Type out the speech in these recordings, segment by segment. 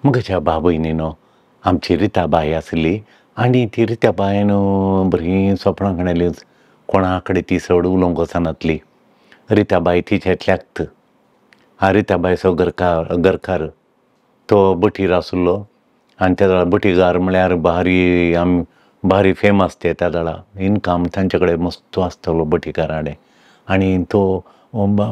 म्हज्या बाबयनीनो आमची रिताबाय आसली आनी ती रिताबायन बरी सोपणां काडली. कोणा कडेन ती चड उलोवंक वचनासली. रिताबाय तिचेंतल्याच. रिताबायचो घरकार तो बटीर आसलो आनी त्या वेळार बटीगार म्हळ्यार भारी आमी भारी फेमस ते त्या वेळार इनकम तांचे कडेन मस्त आसतलो बटीकारा कडेन. आनी तो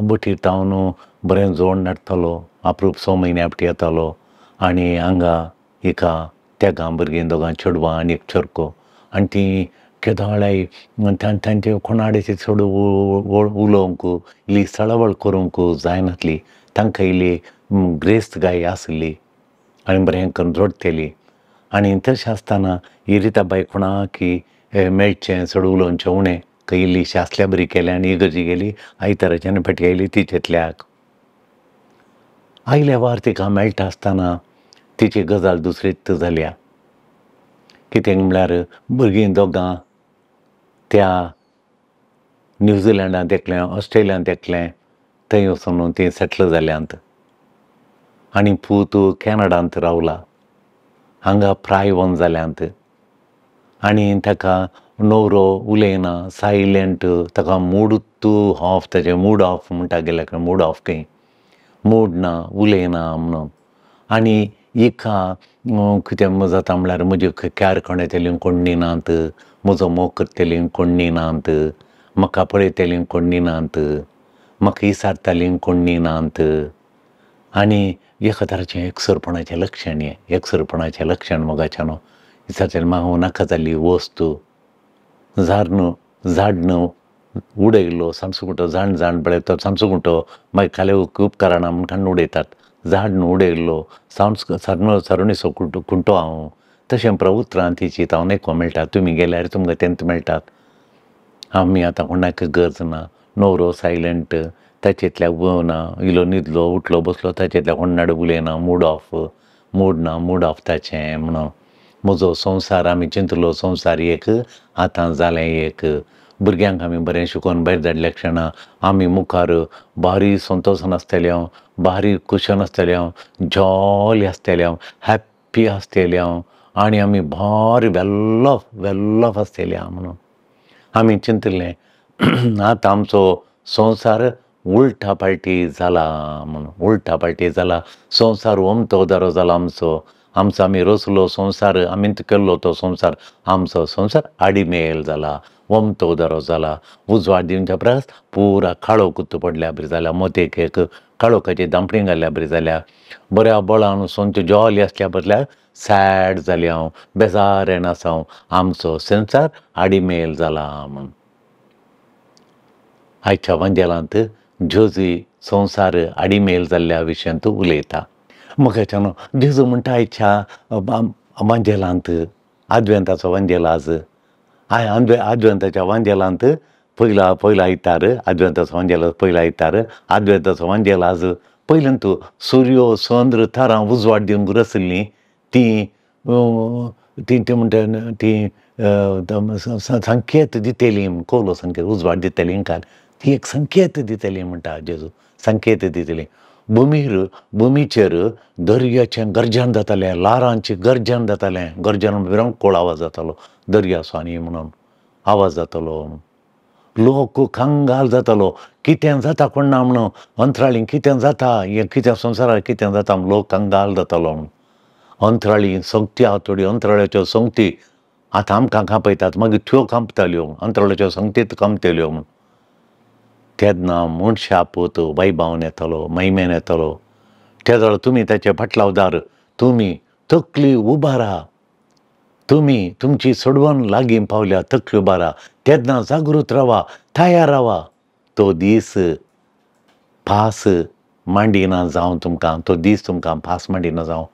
बटीर तावन बरें जोड हाडटालो, अप्रूप 6 म्हयन्या फावटी येतालो आनी हांगा हिका तेगां भुरगीं, दोगां चेडवां आनी एक चेडको. आनी तीं केदोळाय तांचे कोणा कडेन चड उलोवंक इल्ली सळवळ करूंक जायनासली. तांकां इल्ली ग्रेस्त गाय आसली आनी बरें करून जोडटली. आनी तशें आसतना ही रिताबाय कोणाक मेळचें चड उलोवचें उणें, खंय इल्लीशी आसल्या बरी केलें आनी इगर्जी गेली, आयताराच्यान फाटीं आयली तिचेंतल्याक. आयल्या वार तिका मेळटा आसतना तिची गजाल दुसरीच जाल्या. कितें म्हळ्यार भुरगीं दोगां त्या न्यूझिलंडांत एकलें, ऑस्ट्रेलियांत एकलें, थंय वचून तीं सेटल जाल्यांत. आनी पूत कॅनडांत रावला, हांगा प्रायवन जाल्यांत. आनी ताका न्हवरो उलयना, सायलंट, ताका मूडूच ऑफ, ताचें मूड ऑफ म्हणटा गेल्या मूड ऑफ खंय, मूड ना, उलयना म्हणून. आनी हिका कितें जाता म्हळ्यार म्हजी कॅर कोण येतली कोण नात, म्हजो मोग करतली कोण नात, म्हाका पळयतली कोण नात, म्हाका इसारताली कोण नात. आनी एका तराचें एकसरपणाचें लक्षण, हें एकसरपणाचें लक्षण मोगाच्यानो इसारचें म्हाका नाका जाल्ली वस्तू झाड झाड न्हू उडयलो सामसुकुटो जाण जाण पळयता सामसुकुटो मागीर खाले उपकरणां म्हूण काडून उडयतात. झाड न्हू उडयलो सारणीचो कुंटो हांव तशें प्रवुत्रां तिची हांव आयकूंक मेळटा. तुमी गेल्यार तुमकां तेंच मेळटात. आमी आतां कोणाक गरज ना, न्हवरो सायलंट, ताचेंतल्या ना, इलो न्हिदलो उठलो बसलो ताचेंतल्या कोणाडे उलयना, मूड ऑफ, मूड ना, मूड ऑफ ताचें म्हणून. म्हजो संवसार आमी चिंतलो संवसार एक आतां जालें एक. भुरग्यांक आमी बरें शिकोवन भायर धाडल्या क्षणा आमी मुखार भारी संतोशान आसतले हांव, भारी खुशान आसतले हांव, जॉली आसतले हांव, हॅप्पी आसतले हांव आनी आमी भारी वेल ऑफ वेल ऑफ आसतले हांव म्हणून आमी चिंतलें. आतां आमचो संवसार उल्टा पालटी जाला म्हणून, उल्टा पालटी जाला, संवसार ओमतो दारो जाला आमचो. आमचो आमी रचलो संवसार, आमी केल्लो तो संवसार, आमचो संवसार आडिमेल जाला, ओमतो दारो जाला. उजवाड दिवच्या परस पुरा काळो कुत्तो पडल्या बरी जाल्या, मोतेक एक काळोखाची दांपणी घाल्ल्या बरी जाल्या. बऱ्या बळान सोंचे जॉली आसल्या बदल्याक सॅड जाली हांव, बेजारेन आसा हांव, आमचो संवसार आडिमेल जाला म्हूण. आयच्या वांजेलांत जेजू संवसार आडिमेल जाल्ल्या विशयांत उलयता. मोगाच्यानो जेजू म्हणटा आयच्या वांजेलांत, आदवेंताचो वांजेल आज, आदवेंताच्या वांजेलांत पयला पयलो आयतार, आदवेंताचो वांजेल पयलो आयतार, आदवेंताचो वांजेल आज पयल्यान तूं सुर्यो चंद्र तारां उजवाड दिवंक रसलीं तीं तीं ती म्हणटा तीं संकेत दितलीं, कोलो संकेत उजवाड दितलीं काल ती एक संकेत दितली म्हणटा जेजू, संकेत दितली. भुमीर भुमीचेर दर्याचें गर्जन जातालें, ल्हारांचें गर्जन जातालें, गर्जन विरंकोळ आवाज जातालो दर्याचो आनी म्हणून आवाज जातालो. लोक कंगाल जातालो, कितें जाता कोण ना म्हणून, अंतराळी कितें जाता, हें कितें संवसारार कितें जाता म्हूण लोक कंगाल जातालो म्हणून. अंतराळी संगती आहा थोडी, अंतराळ्याच्यो संगती आतां आमकां कांपयतात, मागीर त्यो कांपताल्यो, अंतराळ्याच्यो संगतीत कांपतल्यो म्हूण. तेन्ना मनशा पूत वैभावन येतलो, महिमेन येतलो. तेदोळ तुमी ताचे फाटलावदार, तुमी तकली उबारा, तुमी तुमची सोडवण लागीं पावल्या, तकली उबारा, तेन्ना जागृत रावा, तयार रावा. तो दीस पास मांडिना जावं तुमकां, तो दीस तुमकां पास मांडिना जावं.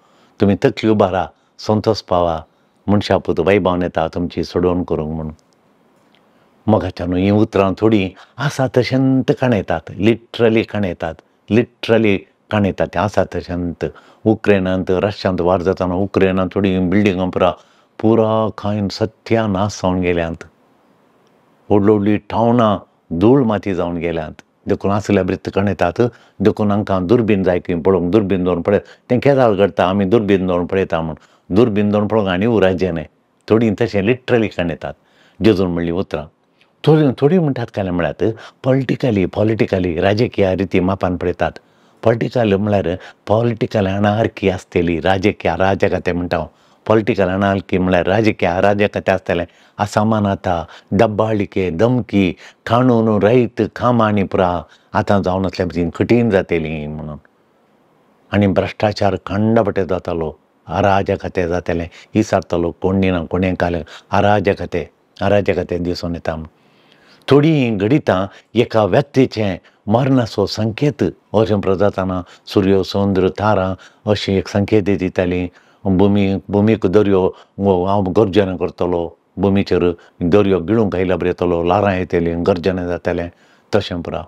तुमी तकली उबारा, संतोष पावा, मनशा पूत वैभावन येता तुमची सोडवण करूंक म्हणून. मोगाच्यानो हीं उतरां थोडीं आसा तशेंत काणयतात, लिटरली काणयतात, लिटरली काणयतात तें आसा तशेंत. उक्रेनांत रशियांत वार जाताना उक्रेनांत थोडीं बिल्डिंगां पुरा पुरा खंय सत्यानाश जावन गेल्यांत, व्हडली व्हडली टावनां धूळ माती जावन गेल्यांत. देखून आसल्या ब्रित कणेतात देखून आमकां दुर्बीन जाय की पळोवंक दुर्बीन दवरून पळय तें केदाळ घडटा आमी दुर्बीन दवरून पळयता म्हूण दुर्बीन दवरून पळोवंक आनी उराजें न्हय थोडीं तशें लिटरली कणेतात जेजून म्हणलीं उतरां. थोडीं थोडीं म्हणटात काय म्हळ्यार पॉलिटिकली पॉलिटिकली राजकीय रिती मापान पळयतात. पॉलिटिकल म्हळ्यार पॉलिटिकल अनार्की आसतली राजकीय अराजकते म्हणटा हांव. पॉलिटिकल अनार्की म्हळ्यार राजकीय अराजकते आसतलें असमानता दब्बाळिके धमकी कानून रयत कामां आनी पुरा आतां जावन आसल्या भशेन कठीण जातली म्हणून आनी भ्रश्टाचार खंडपटे जातालो अराजकते जातलें इसारतलो कोणी ना कोणें काल अराजकते अराजकते दिसून येता म्हूण. थोडीं घडितां एका व्यक्तीचें मरणाचो संकेत अशें जाताना सुर्य चंद्र तारां अशी एक संकेत दितालीं. भुमी भुमीक दर्यो हांव गर्जना करतलो भुमीचेर दर्यो गिळूंक आयल्या बरें येतलो ल्हारां येतलीं गर्जना जातलें तशें पुरा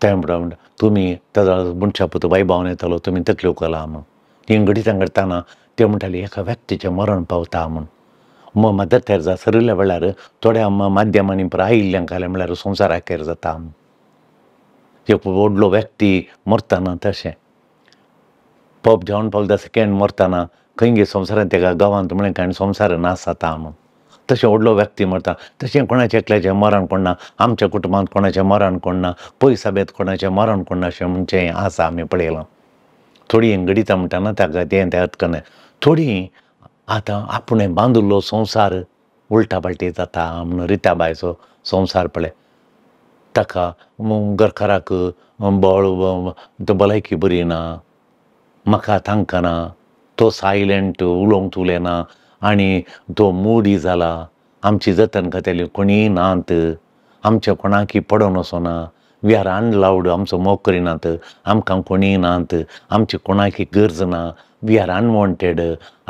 तें म्हणटा म्हणटा तुमी ताजो मनशा पूत वैभवान येतलो तुमी तकल्यो उखला म्हूण. तीं घडितां घडटाना ते म्हणटाले एका व्यक्तीचें मरण पावता म्हूण. मदर तेरेजा सरिल्ल्या वेळार थोड्या माध्यमांनी पुरा आयिल्ल्यां काय म्हळ्यार संवसार अखेर जाता एक व्हडलो व्यक्ती मरतना तशें Pope John Paul the second मरतना खंय गे संवसारांत तेका गांवांत म्हणलें काय संवसार नाश जाता म्हूण. तशें व्हडलो व्यक्ती मरता तशें कोणाचें एकल्याचें मरण कोण ना आमच्या कुटुंबांत कोणाचें मरण कोण ना पयसाबेंत कोणाचें मरण कोण ना अशें म्हणचें आसा आमी पळयलां. थोडीं घडितां म्हणटा ना ताका तें तें अर्थ करना. थोडीं आतां आपणें बांदिल्लो संवसार उल्टा पालटी जाता म्हणून रिताबायचो संवसार पळय ताका घरकाराक बळ भलायकी बरी ना म्हाका तांकना तो सायलंट उलोवंक उलयना आनी तो मुडी जाला आमची जतन करतली कोणीय नात आमच्या कोणाकी पडोन वचना we are अनलावड आमचो मोग करिनात आमकां कोणीय नात आमची कोणाकी गरज ना we are unwanted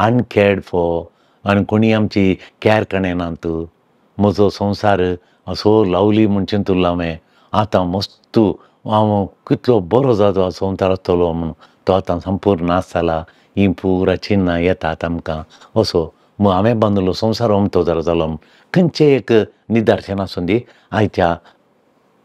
uncared for आनी कोणी आमची कॅर करिनात. म्हजो संवसार असो लवली म्हूण चिंतुल्लो हांवें आतां मस्त हांव कितलो बरो जातो संवसार आसतलो म्हूण तो आतां संपूर्ण नाश जाला हीं पुरा चिन्नां येतात आमकां असो हांवें बांदिल्लो संवसार अमतो जालो. खंयचें एक निदर्शन आसूं दी आयच्या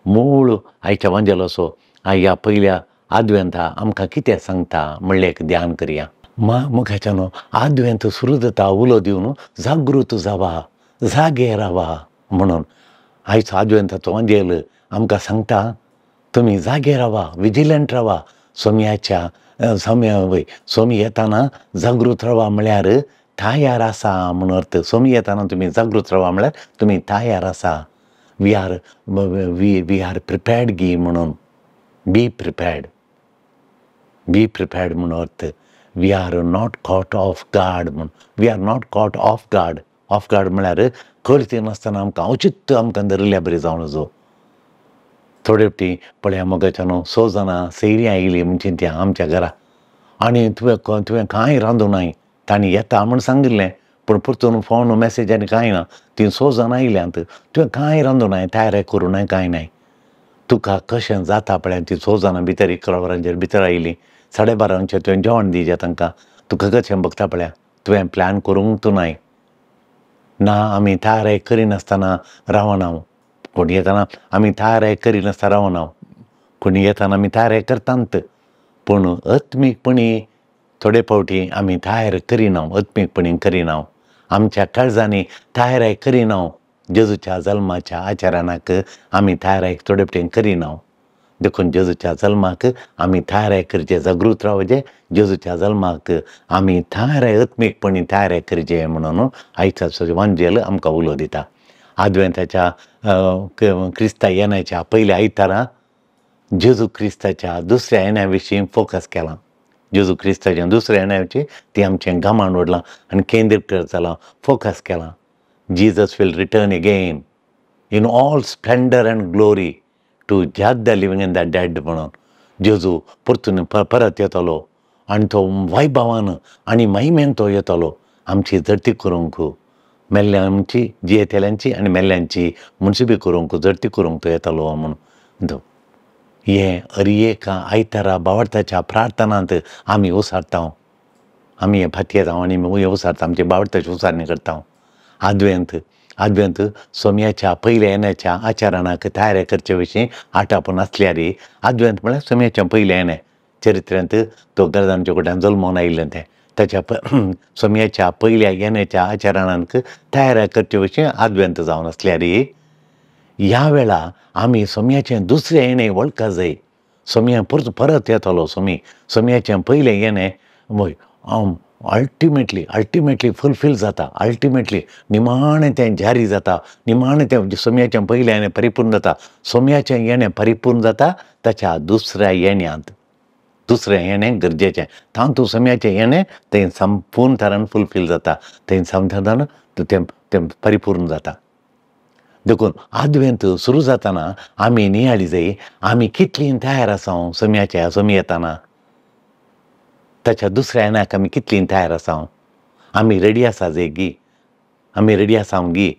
मूळ आयच्या वांजेलाचो ह्या पयल्या आदवेंता आमकां कितें सांगता म्हणलें एक ध्यान करया. मुखाच्यान आदवेंत सुरू जाता उलो दिवन जागृत जावा जागे रावा म्हणून आयचो आदवेंताचो वांजेल आमकां सांगता तुमी जागे रावा विजिलंट रावा सोम्याच्या सोम्या वय सोमी येताना जागृत रावा म्हळ्यार तयार आसा म्हूण अर्थ. सोमी येताना तुमी जागृत रावा म्हळ्यार तुमी तयार आसा we are we are prepared गी म्हणून बी प्रिपेर्ड बी प्रिपेर्ड म्हूण अर्थ. We are not caught off guard म्हूण we are not caught off guard. Off guard म्हळ्यार कळती नासतना आमकां अवचित आमकां धरिल्ल्या बरी जावन जो थोडे फावटी पळया मोगाच्यान 6 जाणां सयरीं आयिल्लीं म्हणजे ती आमच्या घरा आनी तुवें तुवें कांय रांदूं नाय तांणी येता म्हूण सांगिल्लें पूण परतून फोन मॅसेज आनी कांय ना तीं 6 जाणां आयल्यांत तुवें कांय रांदूं नाय तयार करूं नाय कांय नाय तुका कशें जाता पळय तीं 6 जाणां भितर 11 वरांचेर भितर आयलीं 12:30 तुवें जेवण दिवचें तांकां तुका कशें बगता पळया तुवें प्लॅन करूंक तूं नाय ना आमी तयार करिनासतना रावना कोण येताना आमी तयार करिनासतना रावना कोणी येताना आमी तयार करतात पूण आत्मीकपणी थोडे फावटी आमी तयार करिना आत्मीकपणी करिना आमच्या काळजांनी तयार करिना जेजूच्या जल्माच्या आचरणाक आमी तयार थोडे फावटी करिना. देखून जेजूच्या जल्माक आमी तयार करचें जागृत रावचें जेजूच्या जल्माक आमी तयार आत्मीकपणी तयार करचें म्हणून आयचो वांजेल आमकां उलो दिता. आदवेंताच्या क्रिस्ता येण्याच्या पयल्या आयतारा जेजू क्रिस्ताच्या दुसऱ्या येण्या विशीं फोकस केलां. जेजू क्रिस्ताच्या दुसऱ्या येण्या विशीं ती आमचें गमान ओडलां आनी केंद्रीकृत जालां फोकस केलां. Jesus will return again in all splendour and glory to judge the living and the dead म्हणून जेजू परतून परत येतलो आनी तो वैभवान आनी महिमेन तो येतलो आमची जडती करूंक मेल्ल्यांची जियेतल्यांची आनी मेल्ल्यांची मुनसिबी करूंक जडती करूंक तो येतलो म्हणून हें अरयेका आयतारा बावडताच्या प्रार्थनांत आमी उसारता आमी हें फातयेता आनी हें उसारता आमचे बावडताची उसारणी करता. आदवेंत आदवेंत सोम्याच्या पयल्या येण्याच्या आचरणाक तयारी करचे विशीं आटापून आसल्यार आदवेंत म्हळ्यार सोम्याच्या पयलें येणें चरित्र्यांत तो गरजांच्या कडल्यान जल्मोन आयिल्लें तें ताच्या सोम्याच्या पयल्या येण्याच्या आचरणाक तयारी करचे विशीं आदवेंत जावन आसल्यार ह्या वेळा आमी सोम्याचें दुसरें येणें वळखा जाय. सोम्या परत परत येतलो सोमी सोम्याचें पयलें येणें अल्टिमेटली अल्टिमेटली फुलफील जाता, अल्टिमेटली निमाणें तें जारी जाता, निमाणें तें सोम्याचें पयलें येणें परिपूर्ण जाता. सोम्याचें येणें परिपूर्ण जाता ताच्या दुसऱ्या येण्यांत. दुसरें येणें गरजेचें तातूंत सोम्याचें येणें तें संपूर्ण तरान फुलफील जाता, तें संपूर्ण तें तें परिपूर्ण जाता. देखून आदवेंत सुरू जातना आमी नियाळी जाय आमी कितलीं तयार आसा सोम्याच्या सोमी येताना, ताच्या दुसऱ्या येण्याक आमी कितलीं तयार आसा, आमी रेडी आसा जाय गी, आमी रेडी आसा गी.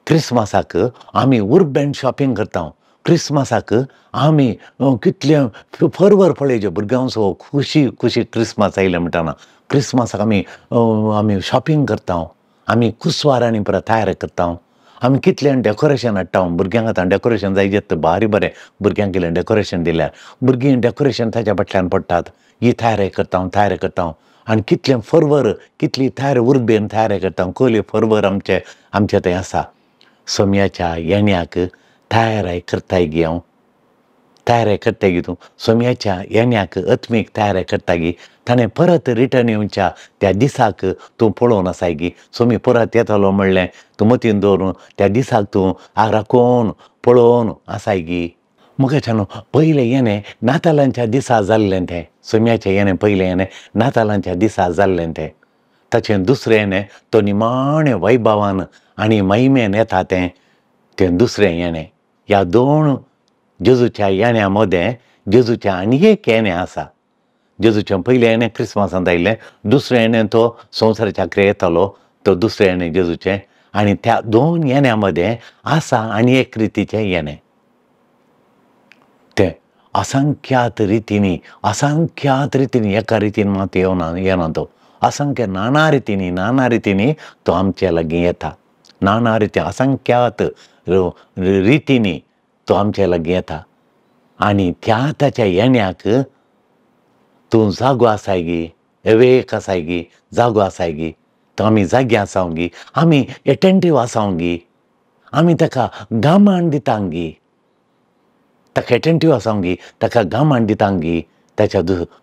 क्रिसमसाक आमी उर्बेन शॉपिंग करता, क्रिसमसाक आमी कितले फरवर पळयचे भुरग्यांचो खुशी खुशी क्रिसमस आयलें म्हणटना क्रिसमसाक आमी आमी शॉपिंग करता, आमी कुसवारांनी परत तयार करता, आमी कितलें डेकोरेशन हाडटा भुरग्यांक. आतां डेकोरेशन जाय जें भारी बरें भुरग्यांक कितें डेकोरेशन दिल्यार भुरगीं डेकोरेशन ताच्या फाटल्यान पडटात, ही तयारी करता तयारी करता आनी कितलें फरवर कितली तयारी उर्बेन तयारी करता, कसली फरवर आमचे आमचे थंय आसा. सोम्याच्या येण्याक तयारी करताय गी हांव, तयारी करताय गी तूं सोम्याच्या येण्याक आत्मीक तयारी करता गी. ताणें परत रिटर्न येवच्या त्या दिसाक तूं पळोवन आसाय गी, सोमी परत येतलो म्हणलें तूं मतीन दवरून त्या दिसाक तूं राखून पळोवन आसाय गी. मुखाच्यान पयलें येणें नातालांच्या दिसा जाल्लें तें, सोम्याचें येणें पयलें येणें नातालांच्या दिसा जाल्लें तें. ताचें दुसरें येणें तो निमाणें वैभवान आनी महिमेन येता तें तें दुसरें येणें. ह्या दोन जेजूच्या येण्या मदें जेजूचें आनी एक येणें आसा. जेजूचें पयलें येणें क्रिसमसांत आयिल्लें, दुसरें येणें तो संवसाराच्या आखरे येतालो तो दुसरें येणें जेजूचें. आनी त्या दोन येण्या मदें आसा आनी एक रितीचें येणें तें असंख्यात रितींनी असंख्यात रितींनी एका रितीन मात येवना येना तो असंख्य नाना रितींनी नाना रितींनी तो आमचे लागीं येता, नाना रिती असंख्यात रितींनी तो आमचे लागीं येता. आनी त्या ताच्या येण्याक तूं जागो आसाय गी, अवेक आसाय गी, जागो आसाय गी, तो आमी जागे आसाव गी, आमी एटेंटीव आसाव गी, आमी ताका गामान दिता गी, ताका एटेंटीव आसाव गी, ताका गामान दिता गी ताच्या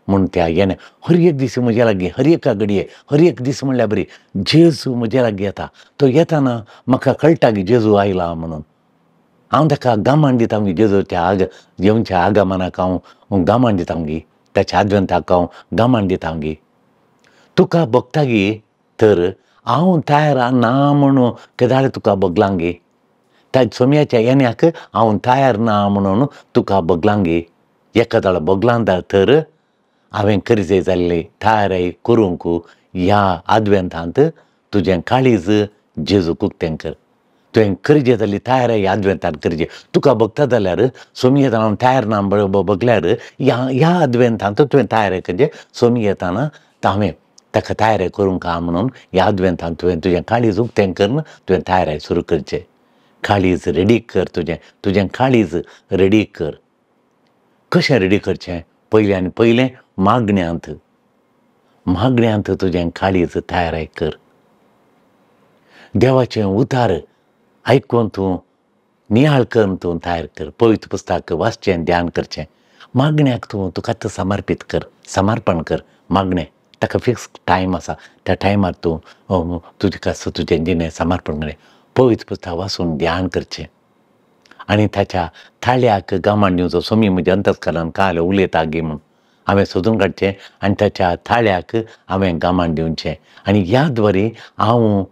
म्हूण त्या येणें हर एक दीस म्हज्या लागीं हर एका घडये हर एक दीस म्हणल्यार बरी जेजू म्हज्या लागीं येता. तो येताना म्हाका कळटा की जेजू आयला म्हणून हांव ताका गामान दिता गी, जेजूच्या आग येवच्या आगमनाक हांव गामान दिता गी, ताच्या आदवेंताक हांव गामान दिता गी. तुका भोगता गी तर हांव तयार ना म्हणून केदाळ तुका भोगलां गी, त्या सोम्याच्या येण्याक हांव तयार ना म्हणून तुका भोगलां गी. एकादाळ भोगलां तर हांवें करजे जाल्ली तयारी करूंक ह्या आदवेंतांत तुजें काळीज जेजूक उक्तें कर. तुवें करजे जाल्ली तयारी आदवेंतान करजे. तुका भोगता जाल्यार सोमी येताना हांव तयार ना भोगल्यार ह्या ह्या आदवेंतांत तुवें तयारी करचे. सोमी येताना हांवें ताका तयारी करूंक आहा म्हणून ह्या आदवेंतांत तुवें तुजें काळीज उक्तें करून तुवें तयारी सुरू करचें. काळीज रेडी कर तुजें, तुजें काळीज रेडी कर. कशें रेडी करचें? पयलें आनी पयलें मागण्यांत, मागण्यांत तुजें काळीज तयार कर. देवाचें उतार आयकून तूं नियाळ करून तूं तयार कर. पवित्र पुस्तक वाचचें, ध्यान करचें. मागण्याक तूं तुकाच समर्पीत कर, समर्पण कर. मागणें ताका फिक्स टायम आसा, त्या टायमार तूं तुजें तुजें जिणें समर्पण कर. पवित्र पुस्तक वाचून ध्यान करचें आनी ताच्या थाळ्याक गामान दिवचो. सोमी म्हज्या अंतस्करान काल उलयता गी म्हूण हांवें सोदून काडचें आनी ताच्या थाळ्याक हांवें गामान दिवचें. आनी ह्या द्वारे हांव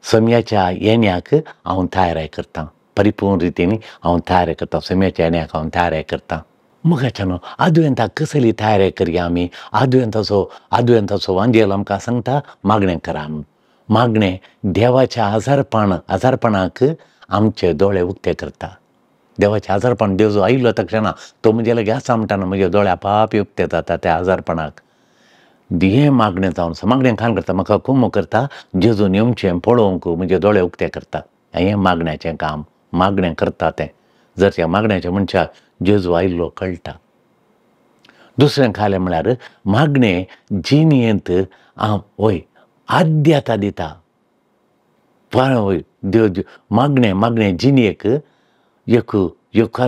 सोम्याच्या येण्याक हांव तयारी करतां, परिपूर्ण रितीन हांव तयारी करतां, सोम्याच्या येण्याक हांव तयारी करतां. मुखाच्यान आदवेंताक कसली तयारी करया आमी? आदवेंताचो आदवेंताचो वांजेल आमकां सांगता मागणें करा म्हूण. मागणें देवाच्या आजारपण आजारपणाक आमचे दोळे उक्ते करता. देवाचें आजारपण देव जो आयलो तक्षणा तो म्हजे लागीं आसा म्हणटाना म्हजे दोळे आपाप उक्ते जाता त्या आजारपणाक. हें मागणें जावन आसा. मागणें खाल करता, म्हाका कुमो करता, जेजून येवचें पळोवंक म्हजे दोळे उक्ते करता. हें मागण्याचें काम, मागणें करता तें. जर त्या मागण्याच्या मनशाक जेजू आयिल्लो कळटा. दुसरें खालें म्हळ्यार मागणें जिणेंत वय आद्यता दिता. वय मागणें मागणें जिणेक एक एक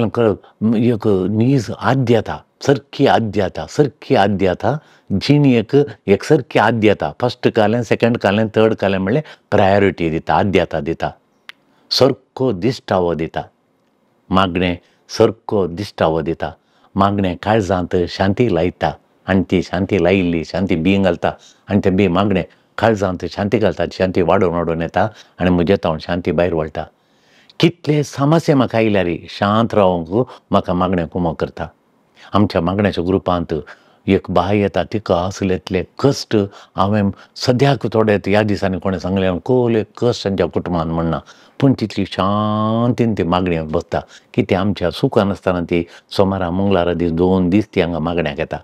एक नीज आद्यता, सारकी आद्यता, सारकी आद्यता जिणेक एक सारकी आद्यता. फर्स्ट कालें, सेकंड कालें, थर्ड कालें म्हणल्यार प्रायोरिटी दिता, आद्यता दिता, सारको दिश्टावो दिता. मागणें सारको दिश्टावो दिता. मागणें काळजांत शांती लायता आनी ती शांती लायिल्ली शांती बीं घालता आनी तें बीं मागणें काळजांत शांती घालता, शांती वाडोवन वाडोवन येता आनी म्हजे तावन शांती भायर वळटा. कितले समस्या म्हाका आयल्यार शांत रावंक म्हाका मागणें कुमो करता. आमच्या मागण्याच्या ग्रुपांत एक बाय येता, तिका असले इतले कश्ट हांवें सद्याक थोडे ह्या दिसांनी कोणें सांगलें कोले कश्ट तांच्या कुटुंबान म्हणना, पूण तितली शांतीन ती मागण्या बसता की ती आमच्या सुखान आसतना ती सोमारा मंगळारा दीस 2 दीस ती हांगा मागण्याक येता,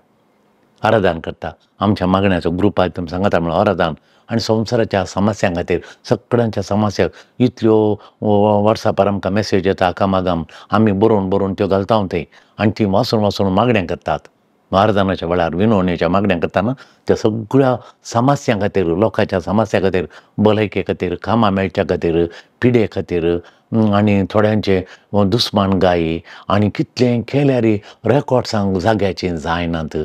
आराधन करता. आमच्या मागण्याचो ग्रुपाक तुमी सांगता म्हणल्यार आराधन आनी संवसाराच्या समस्यां खातीर, सगळ्यांच्या समस्या इतल्यो वॉट्सॅपार आमकां मॅसेज येता कामागाम, आमी बरोवन बरोवन त्यो घालता थंय आनी ती वाचून वाचून मागण्या करतात. आराधनाच्या वेळार विनवणेच्या मागण्या करतना त्या सगळ्या समस्यां खातीर, लोकांच्या समस्या खातीर, भलायके खातीर, कामां मेळच्या खातीर, पिडे खातीर आनी थोड्यांचे दुस्मान गायी आनी कितलें केल्यार रेकॉर्ड्सांक जाग्याची जायनात,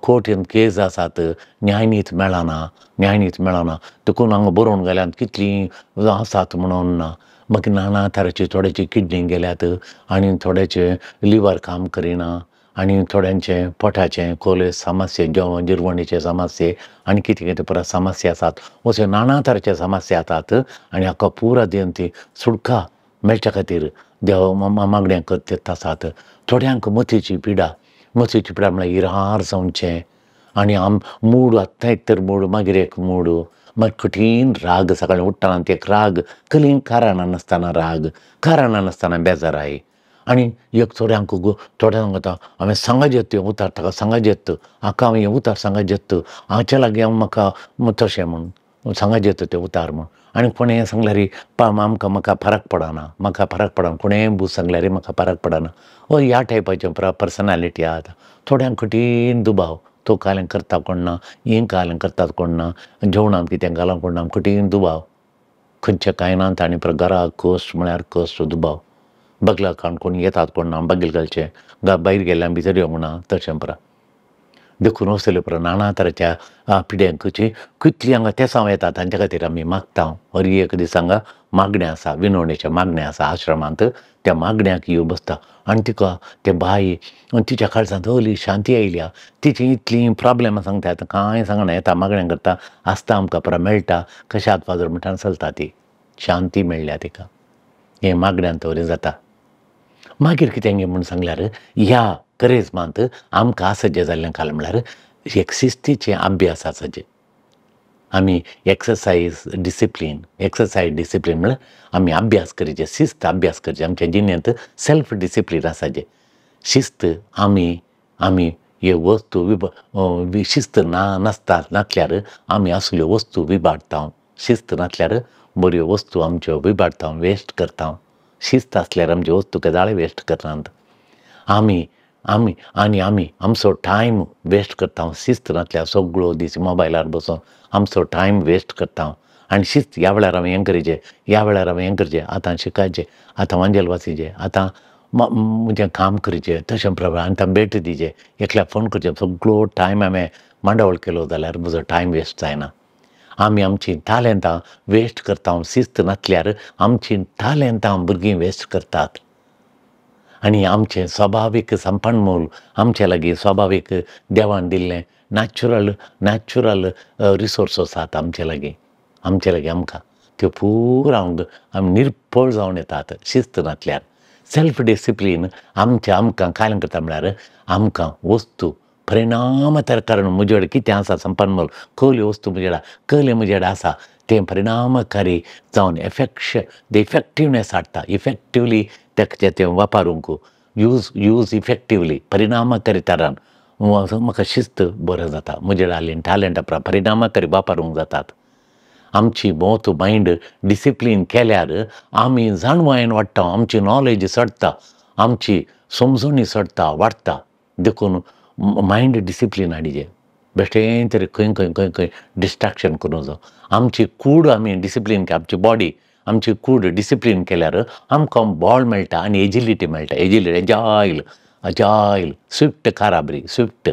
कोर्टीन केस आसात, न्यायनीत मेळना, न्यायनीत मेळना, देखून हांगा बरोवन घाल्यात कितलीं आसात म्हणून ना. मागीर नाना तरांची थोड्याची किडनी गेल्यात आनी थोड्याचे लिवर काम करिना आनी थोड्यांचे पोटाचें कोले समस्ये, जेवण जिरवणीचे समस्ये आनी कितें कितें परत समस्या आसात. अशे नाना तरांचे समस्या आसात आनी हाका पुरा दिन ती सुटका मेळच्या खातीर देव मागण्या करत आसात. थोड्यांक मतीची पिडा, मतीची पिडा म्हळ्यार इरार जावचें आनी आम मूड आतां एक तर मूड, मागीर एक मूड, मागीर कठीण राग, सकाळीं उठ्ठना ते एक राग, कसलीं कारणां नासतना राग, कारणां नासतना बेजाराय. आनी एक थोड्यांक थोड्यांक आतां हांवें सांगाजेत तें उतार ताका सांगाजेत, हाका हांवें उतार सांगाजेत, हाच्या लागीं हांव म्हाका तशें म्हूण सांगाजेत तें उतार म्हूण. आनी कोणें सांगल्यार आमकां म्हाका फरक पडना, म्हाका फरक पडना, कोणेंय बूज सांगल्यार म्हाका फरक पडना, ओ ह्या टायपाचें पर्सनालिटी आहा. थोड्यांक कठीण दुबाव, तो कालें करता कोण ना, हें कालें करतात कोण ना, जेवणांत कितें घालां कोण ना, कठीण दुबाव, खंयच्या कांय ना. आनी घरा कश्ट म्हळ्यार कश्ट दुबाव, बगला काण कोण येतात कोण ना, बगल घालचें भायर गेल्यार भितर येवंक ना तशें परा. देखून असले परा नाना तरांच्या पिड्यांक कितलीं हांगा तेसांव येतात तांच्या खातीर आमी मागता. हर एक दीस हांगा मागणें आसा, विनवणेचें मागणें आसा आश्रमांत, त्या मागण्याक येवन बसता आनी तिका ते बाई तिच्या काळजांत हली शांती आयल्या, तिची इतलीं प्रॉब्लेमां सांगता, आतां कांय सांगना, येता मागणें करता आसता आमकां परा मेळटा, कशात फाजर म्हणटा चलता, ती शांती मेळ्ळ्या तिका. हें मागण्यांत वरी जाता. मागीर कितें म्हूण सांगल्यार ह्या करेजमांत आमकां आसजें जाल्लें काल म्हळ्यार एक शिस्तीचें अभ्यास आसचें. आमी एक्सरसायज डिसिप्लीन, एक्सरसायज डिसिप्लीन म्हळ्यार आमी अभ्यास करचें, शिस्त अभ्यास करचें, आमच्या जिणेंत सेल्फ डिसिप्लीन आसचें. शिस्त आमी आमी हे वस्तू शिस्त ना नासता नासल्यार आमी असल्यो वस्तू विबाडटा, शिस्त नासल्यार बऱ्यो वस्तू आमच्यो विबाडटा, वेस्ट करता. शिस्त आसल्यार आमच्यो वस्तू केदाळे वेस्ट करनात. आमी आमी आनी आमी आमचो टायम वेस्ट करता. शिस्त नासल्यार सगळो दीस मोबायलार बसून आमचो टायम वेस्ट करता. आनी शिस्त ह्या वेळार हांवें हें करचें, ह्या वेळार हांवें हें करचें, आतां शिकायचें, आतां वांजेल वाचिचें, आतां म्हजें काम करचें, तशें प्रमाण आतां भेट दिवचें, एकल्याक फोन करचें, सगळो टायम हांवें मांडावळ केलो जाल्यार म्हजो टायम वेस्ट जायना. आमी आमचीं तालेंतां वेस्ट करता. शिस्त नासल्यार आमचीं तालेंतां भुरगीं वेस्ट करतात. आनी आमचें स्वभावीक संपन्मूल आमचे लागीं स्वभावीक देवान दिल्लें नॅचरल नॅचरल रिसोर्स आसात आमचे लागीं, आमचे लागीं आमकां त्यो पुरा आमी निर्पळ जावन येतात शिस्त नासल्यार. सेल्फ डिसिप्लीन आमच्या आमकां कांय करता म्हळ्यार आमकां वस्तू परिणाम तर कारण म्हजे कडेन कितें आसा संपन्मूल, कसल्यो वस्तू म्हजे कडेन कसलें म्हजे कडेन आसा तें परिणामकारी जावन the effectiveness हाडटा. इफेक्टिवली तें वापरूंक यूज यूज इफेक्टिवली परिणामकारी तरान म्हाका शिस्त बरें जाता, म्हजे आलें टॅलंट परिणामा करी वापरूंक जातात. आमची बोथ मायंड डिसिप्लीन केल्यार आमी जाणवायेन वाडटा, आमची नॉलेज चडटा, आमची समजणी चडटा वाडटा. देखून मायंड डिसिप्लीन हाडिजे, बेश्टें तरी खंय खंय खंय खंय डिस्ट्राक्शन करूंक जावं. आमची कूड आमी डिसिप्लीन, आमची बॉडी आमची कूड डिसिप्लीन केल्यार आमकां बॉल मेळटा आनी एजिलिटी मेळटा. एजिलिटी एजायल अजायल स्विफ्ट कारा बरी स्विफ्ट,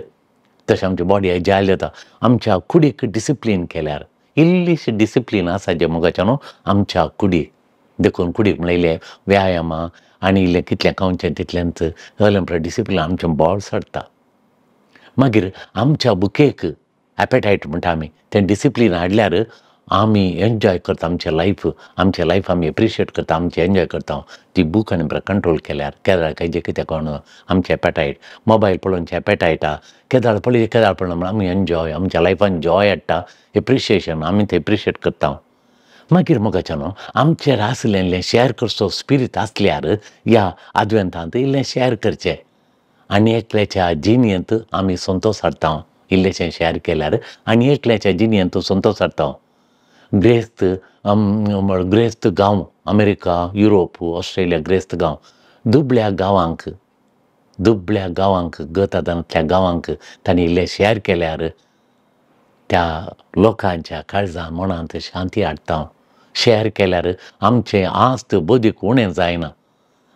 तशें आमची बॉडी एजायल जाता. आमच्या कुडीक डिसिप्लीन केल्यार इल्लीशी डिसिप्लीन आसा जें मोगाच्या न्हू आमच्या कुडीक. देखून कुडीक म्हणल्यार इल्लें व्यायामा आनी इल्लें कितलें खावचें तितलेंच अलें डिसिप्लीन आमचें बॉल चडटा. मागीर आमच्या बुकेक एपेटायट म्हणटा आमी, तें डिसिप्लीन हाडल्यार आमी एन्जॉय करता आमचें लायफ, आमचें लायफ आमी एप्रिशिएट करता, आमचें एन्जॉय करता. ती बूक आनी कंट्रोल केल्यार केदाळ कांय कितें कोण आमचें एपेटायट मोबायल पळोवचें एपेटायटा केदाळ पळय केदाळ पळोवन म्हळ्यार आमी एन्जॉय आमच्या लायफान जॉय हाडटा, एप्रिशिएशन आमी तें एप्रिशिएट करता. मागीर मोगाच्या न्हू आमचेर आसलें इल्लें शेअर करचो स्पिरीट आसल्यार ह्या आदवेंतांत इल्लें शेअर करचें आनी एकल्याच्या जिणेंत आमी संतोश हाडटा. इल्लेशें शेअर केल्यार आनी एकल्याच्या जिणेंत संतोश हाडटा. ग्रेस्त ग्रेस्त गांव अमेरिका युरोप ऑस्ट्रेलिया ग्रेस्त गांव, दुबळ्या गांवांक दुबळ्या गांवांक गतादांतल्या गांवांक तांणी इल्लें शेअर केल्यार त्या लोकांच्या काळजा मनांत शांती हाडटा. शेअर केल्यार आमचें आस्त बदीक उणें जायना,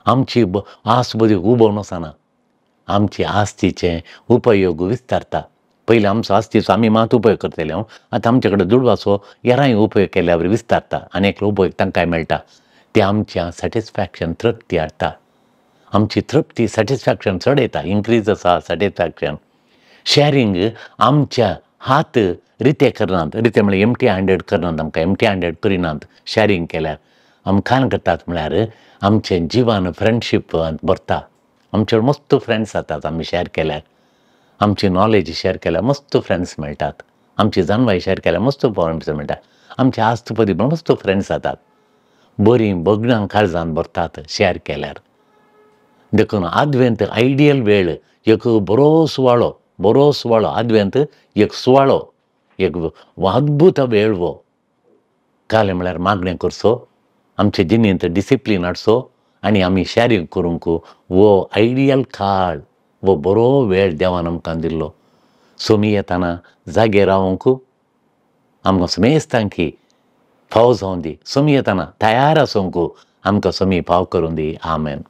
आमची आस्त बदीक उबोवन वचना, आमची आस्तीचें उपयोग विस्तारता. पयलीं आमचो आस्तीचो आमी मात उपयोग करतले हांव, आतां आमचे कडेन दुडवाचो हेरांय उपयोग केल्यार विस्तारता आनी एकलो उपयोग तांकांय मेळटा. ते आमच्या सॅटिस्फॅक्शन तृप्ती हाडटा, आमची तृप्ती सॅटिस्फॅक्शन चड येता, इन्क्रीज आसा सॅटिस्फॅक्शन. शॅरींग आमच्या हात रिते करनात, रिते म्हळ्यार एमटी हँडेड करनात, आमकां एमटी हँडेड करिनात. शॅरींग केल्यार आमकां करतात म्हळ्यार आमचें जिवन फ्रेंडशीप भरता, आमचे मस्त फ्रेंड्स जातात आमी शेअर केल्यार, आमची नॉलेज शेअर केल्यार मस्त फ्रेंड्स मेळटात, आमची जाणवाय शेअर केल्यार मस्त फ्रेंड्स मेळटात, आमचे आस्तपदी मस्त फ्रेंड्स जातात, बरीं बगणां काळजान भरतात शेअर केल्यार. देखून आदवेंत आयडियल वेळ एक बरो सुवाळो, बरो सुवाळो आदवेंत एक सुवाळो, एक अद्भुत वेळ हो. कालें म्हळ्यार मागणें करचो, आमचे जिणेंत डिसिप्लीन हाडचो आनी आमी शॅरींग करूंक हो आयडियल काळ, हो बरो वेळ देवान आमकां दिल्लो. सोमी येताना जागे रावंक आमकां समेस्तांकी फाव जावं दी, सोमी येताना तयार आसूंक आमकां सोमी फाव करूं दी. आमेन.